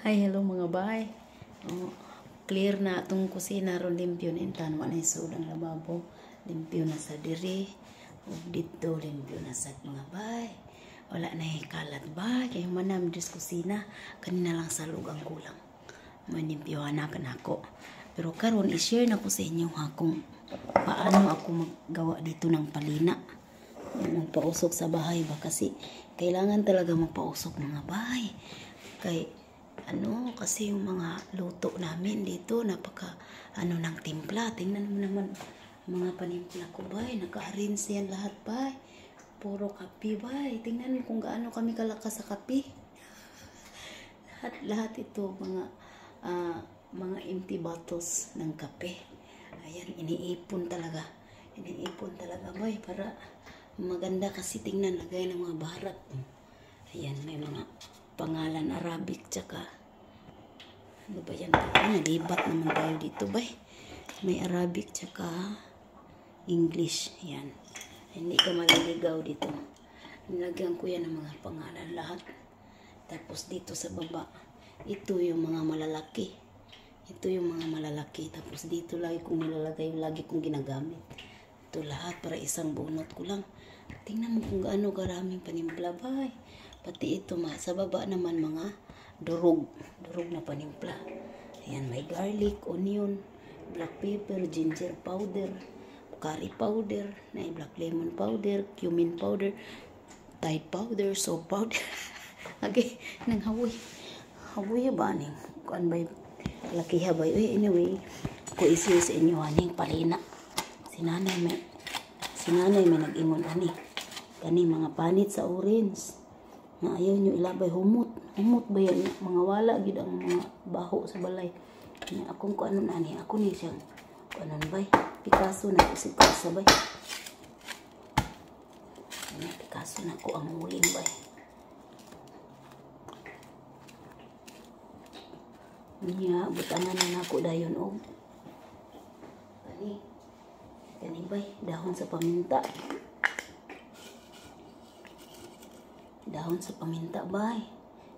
Ay, hello mga bay. Oh, clear na atong kusina ron, limpyo na intan, wa na isod ang lababo. Limpyo na sa diri. Ug dito limpyo na sa mga bay. Wala na kalat ba kay manam diri sa kusina. Kanina lang salog ang kulang. Manimpyohan na kanako. Pero karon i-share na ko sa inyo ha kung paano ako maggawa dito ng palina. Magpausok sa bahay ba kasi kailangan talaga magpausok mga bahay. Kay ano kasi yung mga luto namin dito napaka ano ng timpla. Tingnan mo naman mga panimpla ko bay, naka-arrange yan lahat bay. Puro kape bay. Tingnan mo kung gaano kami kalakas sa kape. Lahat lahat ito mga mga empty bottles ng kape. Ayan, iniipon talaga. Iniipon talaga bay para maganda kasi tingnan, lagay ng mga baharat. Ayan, may mga pangalan Arabic tsaka ano ba yan? Ay, nalibat naman tayo dito bay. May Arabic tsaka English. Ayan. Hindi ka maliligaw dito. Nilagyan ko yan ng mga pangalan lahat. Tapos dito sa baba, ito yung mga malalaki. Ito yung mga malalaki. Tapos dito lagi kong nilalagay, lagi kong ginagamit. Ito lahat para isang bunot ko lang. Tingnan mo kung gaano karaming panimpla bay. Pati ito ma, sa baba naman mga durog. Durog na panimpla. Ayan, may garlic, onion, black pepper, ginger powder, curry powder, na black lemon powder, cumin powder, Tide powder, soap powder. Okay, nang hawoy. Hawoy ba ning? Kuan ba lakiha ba? Uy, anyway, ko isi sa inyo aning palina. Si nanay may nag-ingon ani. Kani mga panit sa orange. Nga ayaw nyo ilabay humot. Humot ba yan? Mga wala gid ang mga baho sa balay. Nya akong kuanon ani, ako ni siyang kuanon bay. Picasso na ko si Picasso bay. Ano, Picasso na ko ang uling bay. Nya butangan na nako dayon og kani. Kani bay, dahon sa paminta. Dahon sa paminta bay.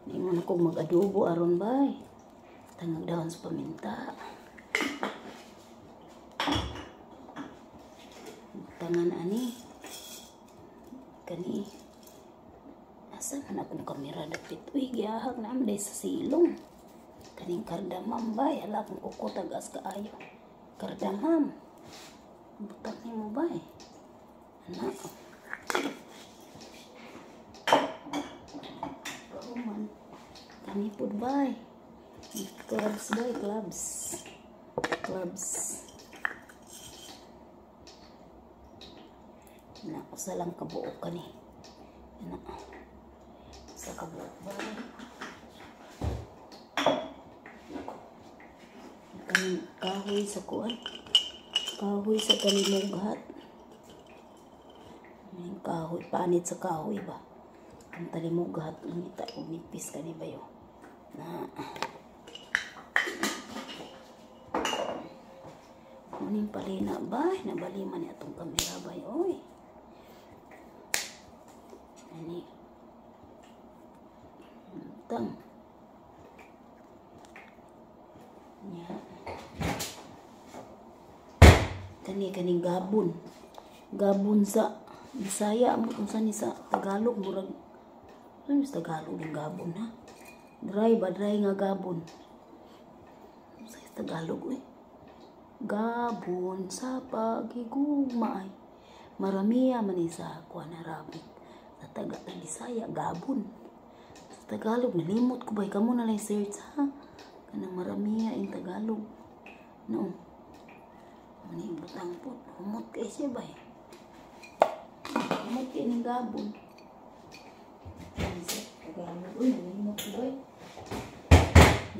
Ningon ako mag-adobo aron bay. Tangag dahon sa paminta. Butangan ani. Kani. Asa man akong kamera dapit? Uy, gihahag na man sa silong. Kaning cardamom bay. Hala akong kuko tagas kaayo. Cardamom. Butang nimo bay. Ana. Kauman. Kani pud bay. Clubs bay, clubs. Clubs. Na usa lang kabuok kani. Ana. Usa kabuok bay. Kaning kahoy sa kuan. Kahoy sa kalimughat. Kaning kahoy, panit sa kahoy ba. Ang talimughat ngita og nipis kani bayo. Na. Muning palina ba? Nabali man ni atong kamera bay oy. Ani. Tang. Nya. Kani kaning gabon. Gabon sa Bisaya mo kung saan ni sa Tagalog murag ano sa Tagalog ng gabon ha? Dry ba dry nga gabon? Sa Tagalog oy. Gabon sa pagigugma ay maramiya man ni sa kuan Arabic. Sa Tagalog Bisaya gabon. Sa Tagalog nalimot ko bay kamo na lang search ha. Kanang maramiya in Tagalog. No. Mani butang po. Humot kay siya bay. Humot kay ning gabon. Sa Tagalog uy, nalimot ko bay.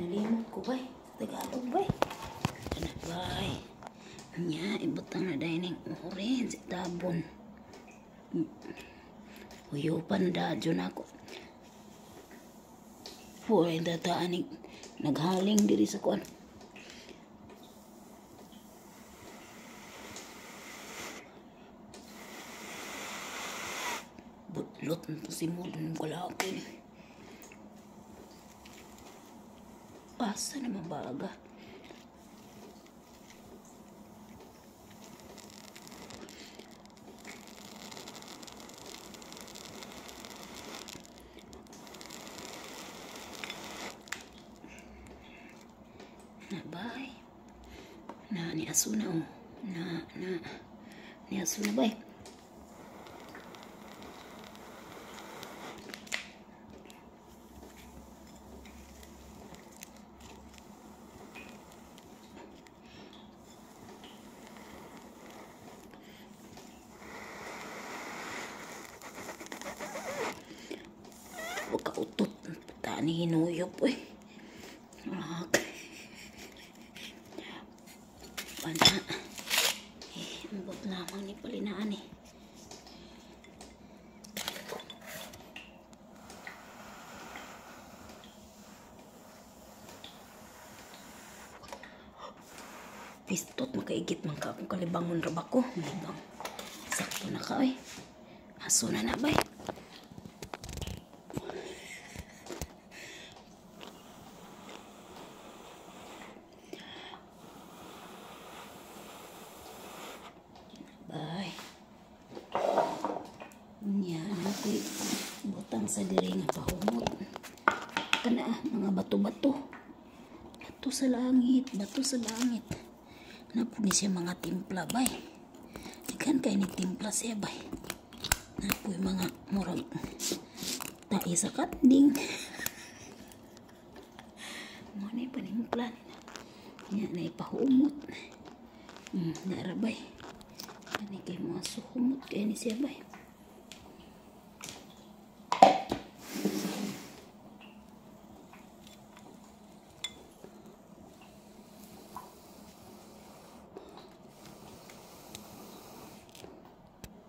Nalimot ko bay. Sa Tagalog bay. Kana bay. Nya ibutang na dai ning orange tabon. Uyupan da jud nako. Puy dataan ning naghaling diri sa kuan. Butlot na to si Mudon kalaki. Asa naman baga? Na bay. Na ni aso na oh. Na ni aso na bay. Kautot puta ni hinuyop eh. Pana. Eh, ambot lamang ni palinaan eh. Pistot makaigit man ka akong kalibangon ra ba ko. Malibang. Sakto na ka eh. Aso na na bay. Bye. Nya nakoy butang sa diri nga pahumot. Kana mga bato-bato. Bato sa langit, bato sa langit. Napo ni siya mga timpla bay. Daghan kay ni timpla siya bay. Napoy mga murag tae sa kanding. Mo ni panimpla nila. Nya na ipahumot. Nara bay. Ani kay mga suhumot kay ni siya bay.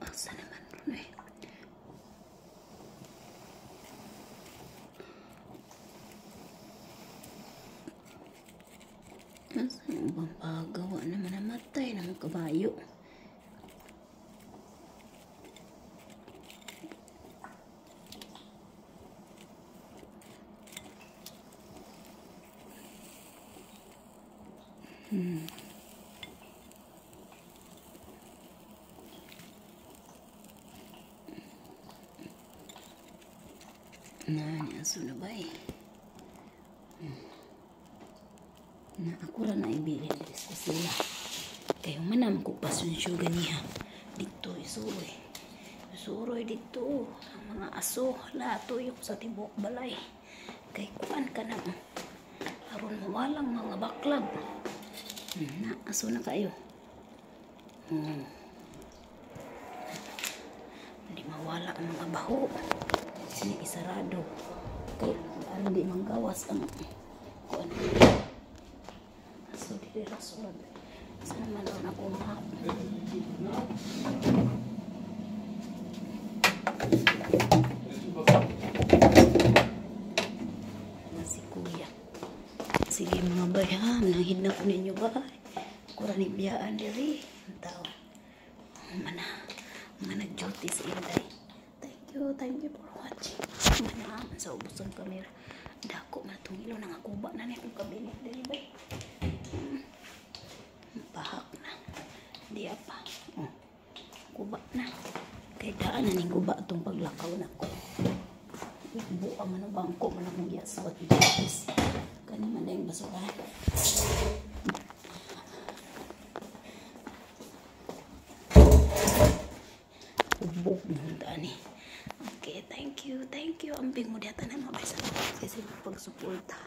Asa naman ron eh. Asa yung ubang pagawa naman namatay ng kabayo. Na, niya na ba eh. Na, ako ra na ibilin diri sa sila. Kayo man ko pasensyo ganiha. Dito isuroy. Isuroy dito. Ang mga aso, hala, tuyok sa tibok balay. Kay kuan ka na. Aron mawalang mga baklag. Na, aso na kayo. Hindi mawala ang mga baho. Sini isarado. Kay ano di manggawas ang kuan. Aso dili ra sulod. Sa naman ron ako ma. Na si kuya. Sige mga bay ha, nanghin na ko ninyo bay. Kuran ni biyaan diri. Ang tao. Mana mga nag-duty sa Inday. Thank you for watching. Mana sa ubos ang kamera. Dako man itong ilo nangakuba na ni akong kabinet diri bay. Bahak na. Di pa. Oh. Kuba na. Kay daan na ning guba itong paglakaw nako. Buka man ang bangko man akong giyaswat dito. Kani man na yung basurahan. Ubog na daan eh. Okay, thank you, thank you. Amping mo diyata na mabay sa kasi pagsuporta.